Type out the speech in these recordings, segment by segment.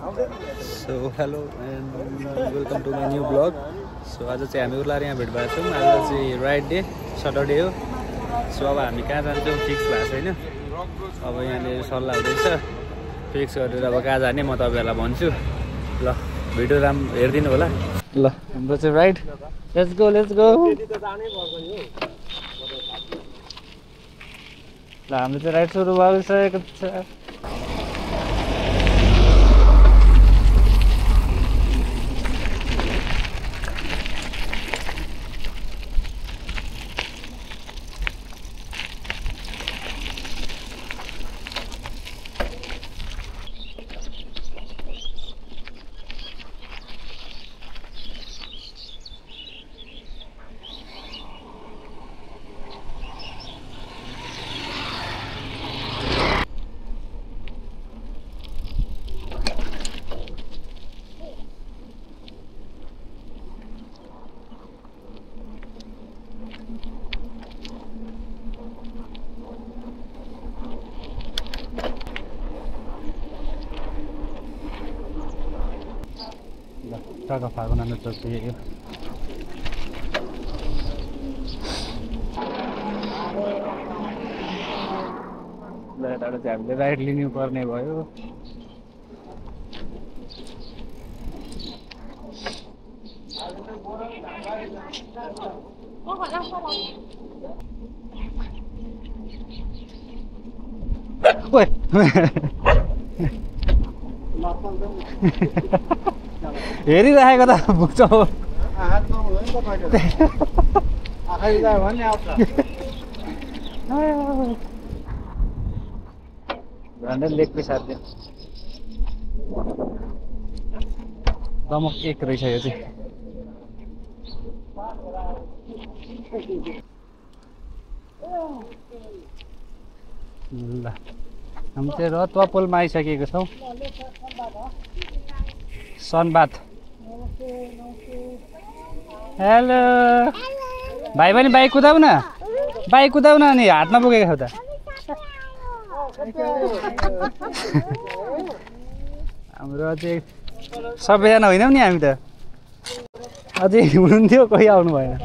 So hello and welcome to my new blog. So आज चाहिँ हामी उर्लाएर यहाँ भेट भएको छौँ। आज चाहिँ राइड डे, सटरडे हो। सो अब हामी कहाँ जान्छौँ फिक्स भएको छैन। अब यहाँनिर सल्लाह हुँदैछ, फिक्स गरेर अब कहाँ जाने म तपाईँहरूलाई भन्छु। ल भिडियो हेरिदिनु होला। ल हाम्रो चाहिँ ride, let's go let's go. ल हाम्रो चाहिँ राइड सुरु भइसकेको छ। Taga fago na nito siya. Lahat चाहिँ हामीले राइड लिनु पर्ने भयो। ओइ हेरिरहेको त भुक्छौ। लेक साथी दमक एक रहेछ यो चाहिँ। ल हामी चाहिँ रतुवा पुलमा आइसकेको छौँ। सनबाथ। हेलो भाइ पनि बाइक कुदाउ न, बाइक कुदाउ न। अनि हातमा पुगेको छ त। हाम्रो अझै सबैजना होइनौँ नि हामी त, अझै हुनुहुन्थ्यो कोही आउनु भएन।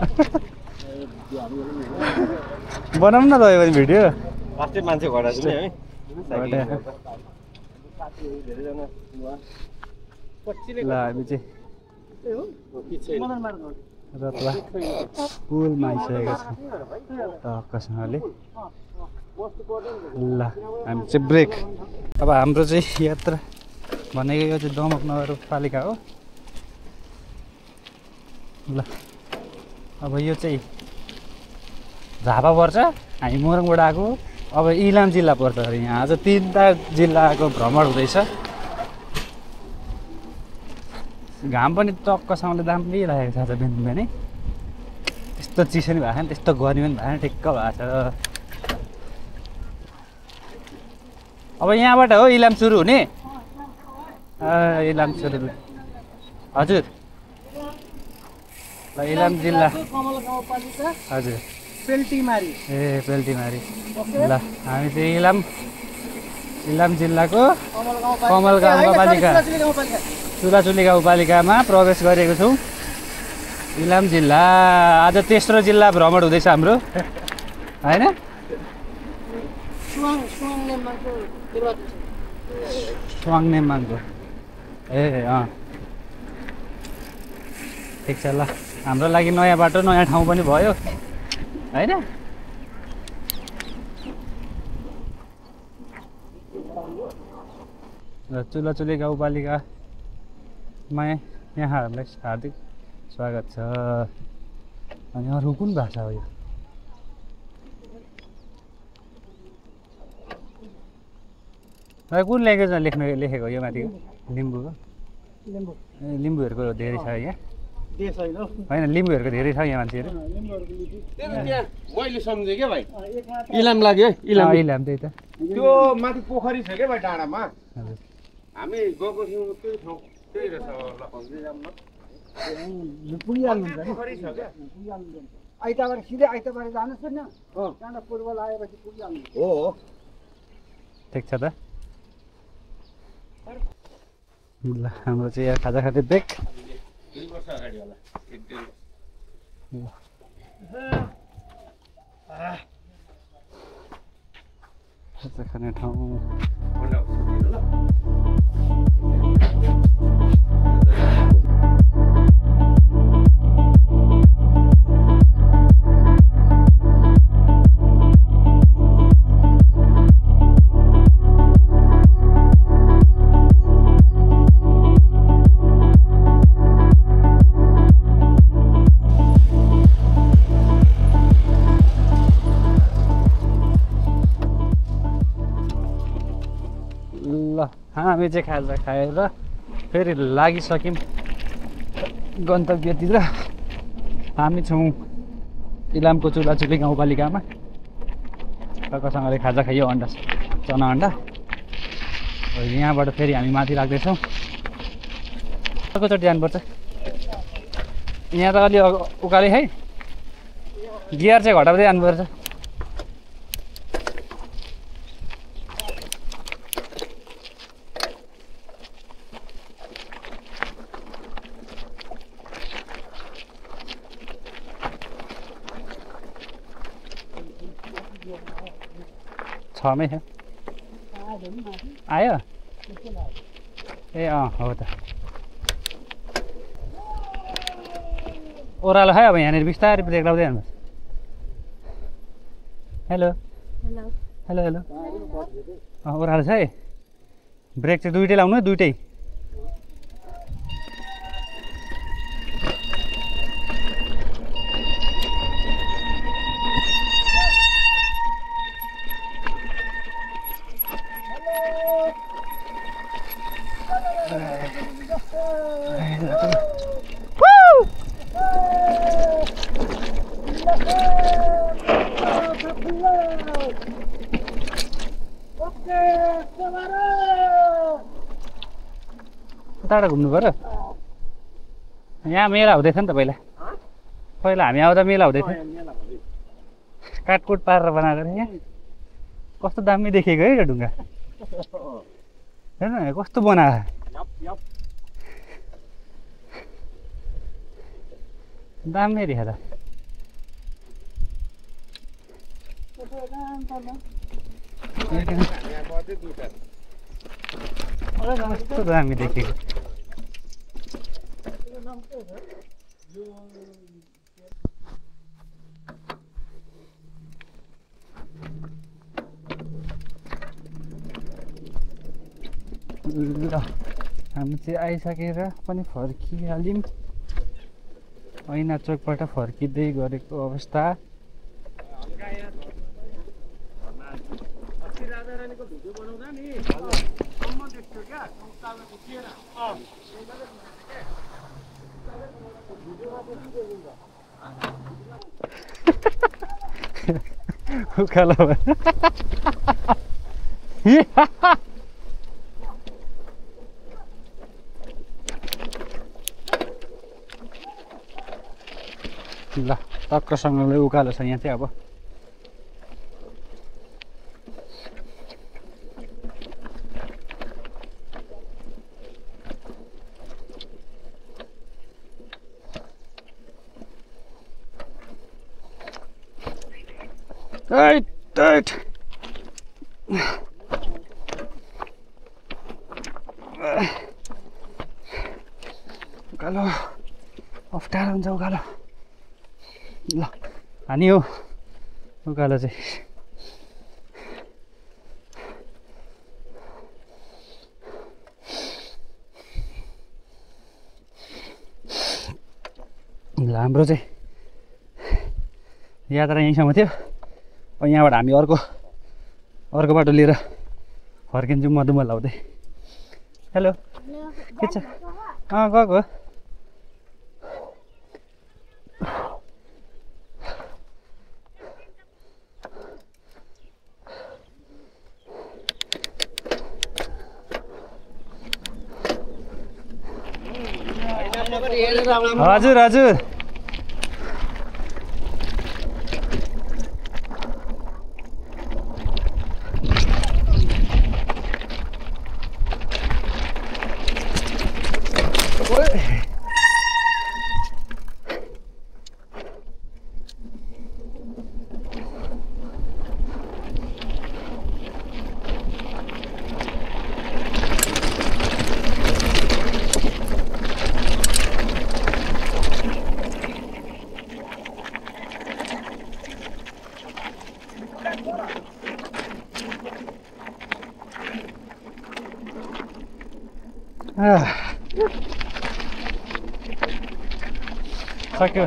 बनाउँ न तपाईँ पनि भिडियो। मान्छे घटा छ नि ल हामी चाहिँ रतुवा पुलमा आइसकेको छ टक्कसँगले। ल हामी चाहिँ ब्रेक। अब हाम्रो चाहिँ यात्रा भनेको यो चाहिँ दमक नगरपालिका हो। ल अब यो चाहिँ झापा पर्छ, हामी मोरङबाट आएको। अब इलाम जिल्ला पर्छ अरे। यहाँ आज 3टा जिल्लाको भ्रमण हुँदैछ। घाम पनि टक्कसँगले दामी लागेको छ आज बिहान बिहानै। त्यस्तो चिसो नि भएको छैन, त्यस्तो गर्मी पनि भएको छैन, ठिक्क भएको छ। अब यहाँबाट हो इलाम सुरु हुने। इलाम सुरु हजुर। ल इलाम जिल्ला हजुर पेल्टीमारी। ए पेल्टीमारी। ल हामी चाहिँ इलाम जिल्लाको कमल गाउँपालिका चुलाचुली गाउँपालिकामा प्रवेश गरेको छौँ। इलाम जिल्ला आज तेस्रो जिल्ला भ्रमण हुँदैछ हाम्रो, होइन? स्वाङनेमाङको। ए अँ ठिक छ। ल हाम्रो लागि नयाँ बाटो नयाँ ठाउँ पनि भयो, होइन? र चुलाचुली गाउँपालिकामा यहाँहरूलाई हार्दिक स्वागत छ। अनि अरू कुन भाषा हो यो? कुन ल्याङ्ग्वेजमा लेखेको यो माथिको? लिम्बूको? लिम्बूहरूको धेरै छ यहाँ, होइन? लिम्बूहरूको धेरै छ यहाँ मान्छेहरू। मैले सम्झेँ क्या भाइ, इलाम लाग्यो है। इलाम त्यही त। त्यो माथि पोखरी छ क्या भाइ डाँडामा। हामी गएको थियौँ त्यही ठाउँ, त्यही रहेछ। पुगिहाल्नुहुन्छ नि, पोखरी छ क्या। आइतबार सिधै आइतबार जानुहोस् न, त्यहाँबाट पूर्व लागेपछि पुगिहाल्नु। हो ठिक छ त। ल हाम्रो चाहिँ यहाँ खाजा खाँदै ब्रेक। 2 वर्ष अगाडि होला 1.5 खाजा खाने ठाउँ ल हामी चाहिँ खाजा खाएर फेरि लागिसक्यौँ गन्तव्यतिर। हामी छौँ इलामको चुलाचुली गाउँपालिकामा। टक्कसँगले खाजा खाइयो अन्डा चना अन्डा। यहाँबाट फेरि हामी माथि लाग्दैछौँ। अर्कोचोटि जानुपर्छ। यहाँ त अलि उकालै है, गियर चाहिँ घटाउँदै जानुपर्छ। छमै छ आयो ए हो त। ओह्रालो है अब यहाँनिर बिस्तारै ब्रेक लाउँदै जानुपर्छ। हेलो हेलो हेलो ओह्रालो छ है। ब्रेक चाहिँ दुइटै लाउनु, दुइटै। टाढा घुम्नु पऱ्यो। यहाँ मेला हुँदैछ नि त पहिला हामी आउँदा मेला हुँदै थियो। काटकुट पारेर बनाएको यहाँ कस्तो दामी देखेको है यो ढुङ्गा। हेर्नु कस्तो बनाएको, दामी देखेर। कस्तो दामी देखेको। ल हामी चाहिँ आइसकेर पनि फर्किहाल्यौँ। ऐना चोकबाट फर्किँदै गरेको अवस्था। उकालो ल टक्कसँगले उकालो छ यहाँ चाहिँ। अब उकालो अप्ठ्यारो हुन्छ उकालो। ल हानी हो उकालो चाहिँ। ल हाम्रो चाहिँ यात्रा यहीँसम्म थियो। यहाँबाट हामी अर्को बाटो लिएर फर्किन्छौँ मधुमल लाउँदै। हेलो के छ? गएको हजुर हजुर। सक्यो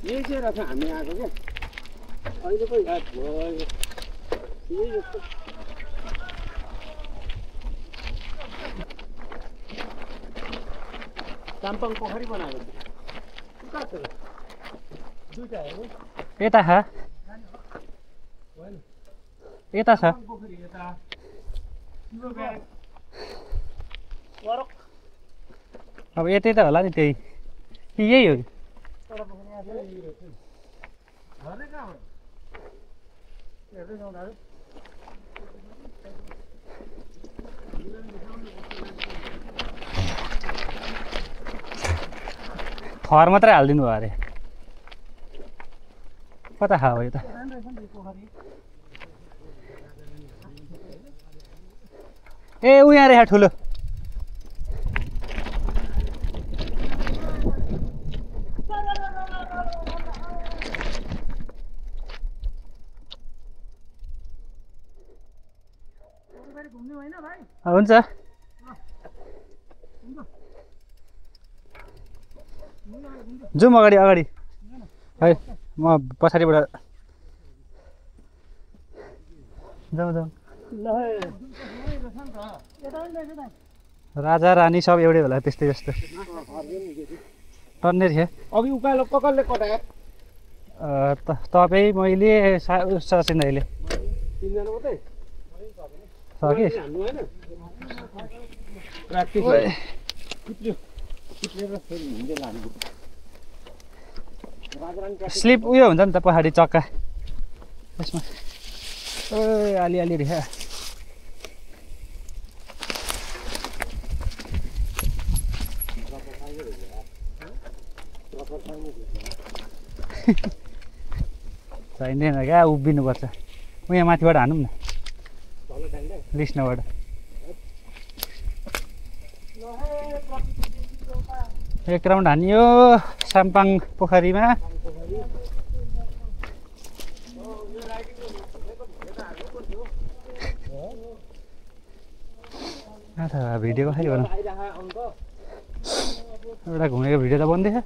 यही चाहिँ रहेछ हामी आएको क्या अहिले पो याद भयो यही जस्तो चाम्पाङ पोखरी बनाएको दुईटा हो यता छ यता छ पोखरी यता अब यतै त होला नि त्यही कि यही हो खर मात्रै हालिदिनु भयो अरे कता खा हो यो त ए उ यहाँ रहेछ ठुलो हुन्छ जाउँ अगाडि अगाडि है म पछाडिबाट जाउँ जाउँ राजा रानी सब एउटै होला त्यस्तै जस्तो टन्ने थिएँ अघि उकालो कसले कटायो तपाईँ मैले सचिन दाइले तिनजना मात्रै छ कि स्लिप उयो हुन्छ नि त पछाडि चक्का त्यसमा ओ अलिअलि रहेछ चाहिँदैन क्या उभिनुपर्छ उहाँ माथिबाट हानौँ न लिस्नबाट एक राउन्ड हानियो साम्पाङ पोखरीमा भिडियो कसरी गरौँ एउटा घुमेको भिडियो त बन्दैछ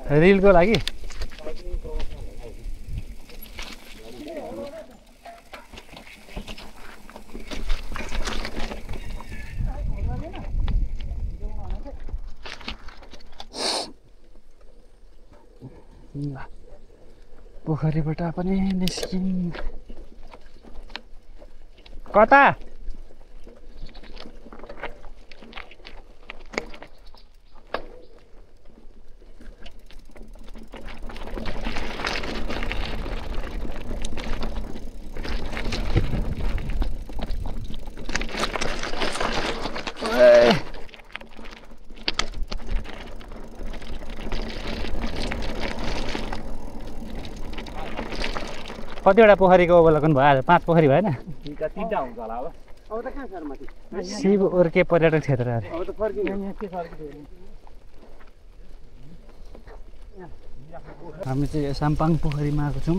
रिलको लागि पोखरीबाट पनि निस्किन् कता कतिवटा पोखरीको अवलोकन भयो आज 5 पोखरी भएन तिनवटा हुन्छ होला अब अब त कहाँ छ माथि शिव उर्के पर्यटक क्षेत्र अरे अब त फर्किने हामी चाहिँ साम्पाङ पोखरीमा आएको छौँ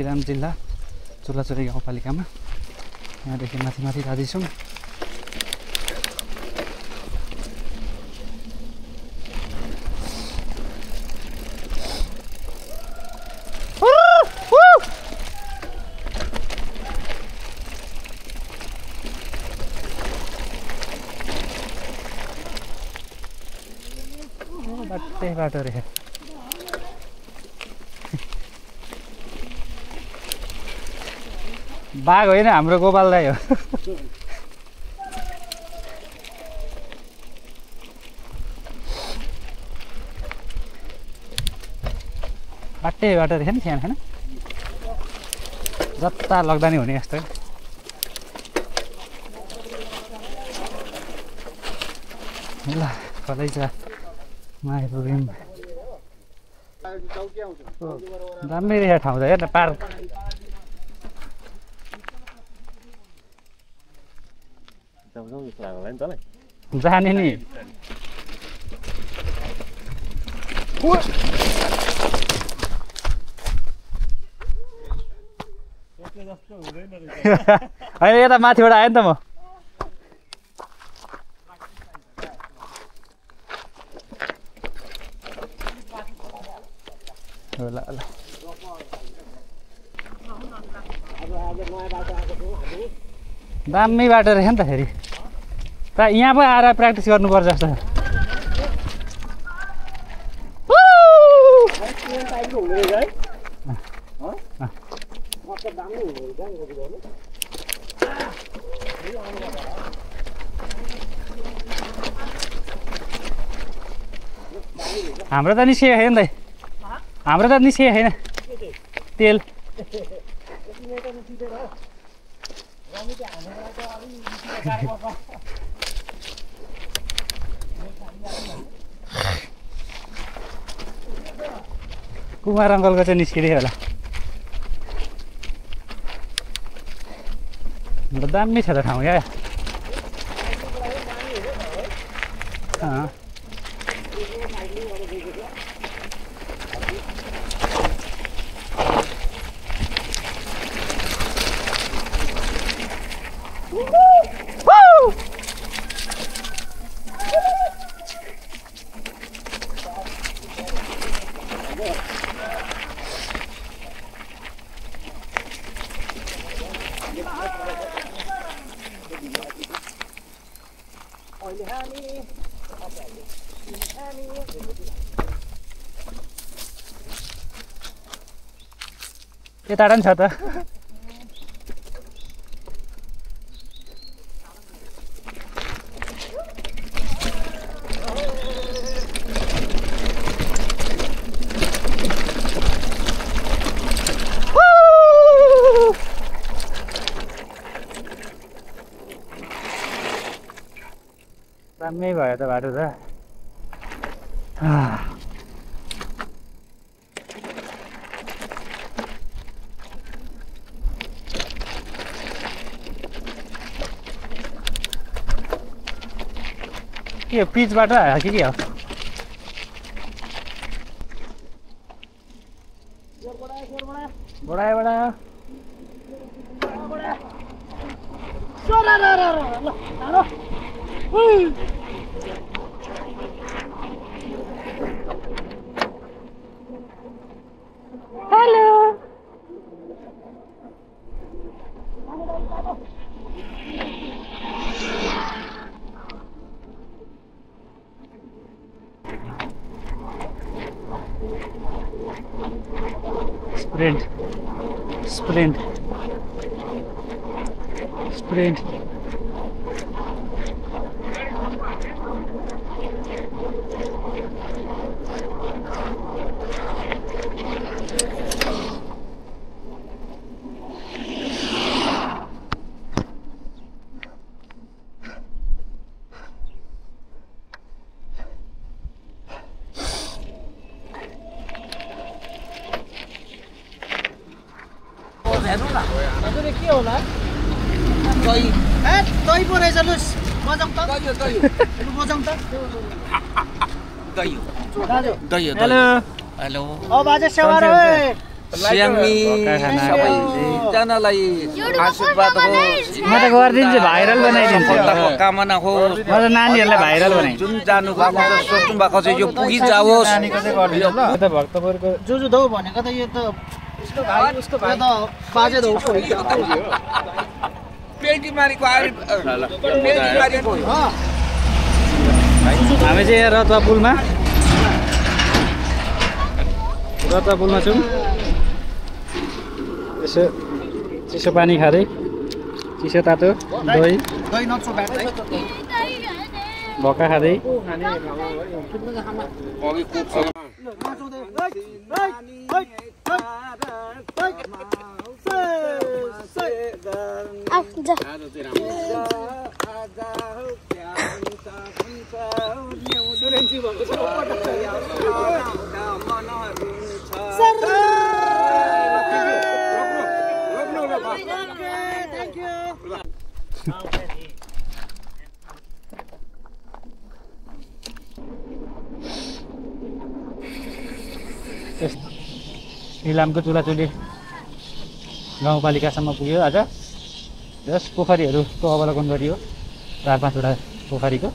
इलाम जिल्ला चोलाचोरी गाउँपालिकामा यहाँदेखि माथि माथि जाँदैछौँ बाटै बाटो रे बाघ होइन हाम्रो गोपाल दाइ हो बाटै बाटो रहेछ नि सानो खाना जता लग्दा नि हुने यस्तो ल कलेजा आइपुग्यौँ दामी रहेछ ठाउँ त हेर्न पार्क जाने नि होइन यता माथिबाट आयो नि त म ल ल दामी बाटो रहेछ नि त फेरि यहाँ पो आएर प्र्याक्टिस गर्नुपर्छ जस्तो हाम्रो त निस्किएको छैन नि त हाम्रो त निस्किएको छैन तेल कुमार अङ्कलको चाहिँ निस्किँदै होला दामी छ त ठाउँ क्या यता नि छ त दामी भयो त बाटो त के हो पिच बाटो आयो के हो बढायो बढायो हेलो sprint sprint sprint के होला दही ए दही पो रहेछ लु बजाउँ त दही दही लु बजाउँ त दही दाजु दही हेलो हेलो ओ बाजे सेवा रे स्यामी सबैजनालाई आशीर्वाद होस् म त गरिदिन्छु भाइरल बनाइदिन्छु सफलताको कामना होस् म त नानीहरूलाई भाइरल बनाइदिन्छु जुन जानु भएको छ सोच्नु भएको छ यो पुगी जाओस् त भक्तपुरको जुजु दौ भनेको त यो त उसको भाइ उसको भाइ त बाजे दौ को पेटी मारेको पेटी मारेको हामी चाहिँ यहाँ रतुवा पुलमा छौँ यसो चिसो पानी खाँदै चिसो तातो दही दही नक्सो ब्याट्दै भक्का खाँदै इलामको चुलाचुली गाउँपालिकासम्म पुग्यो आज जस पोखरीहरूको अवलोकन गरियो 4-5वटा पोखरीको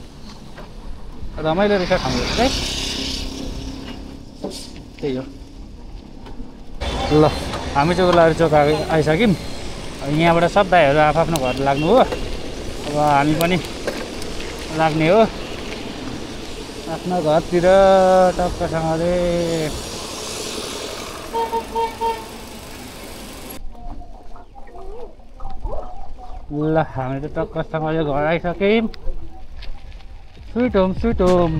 रमाइलो रहेछ ठाउँहरू चाहिँ त्यही हो ल हामी चाहिँ उल्लाहरू चोक आइसक्यौँ यहाँबाट सब दाइहरू आफ्नो घर लाग्नु हो अब हामी पनि लाग्ने हो आफ्नो घरतिर टक्कसँगले ल हामी त टक्कसँगले घर आइसक्यौँ स्विट होम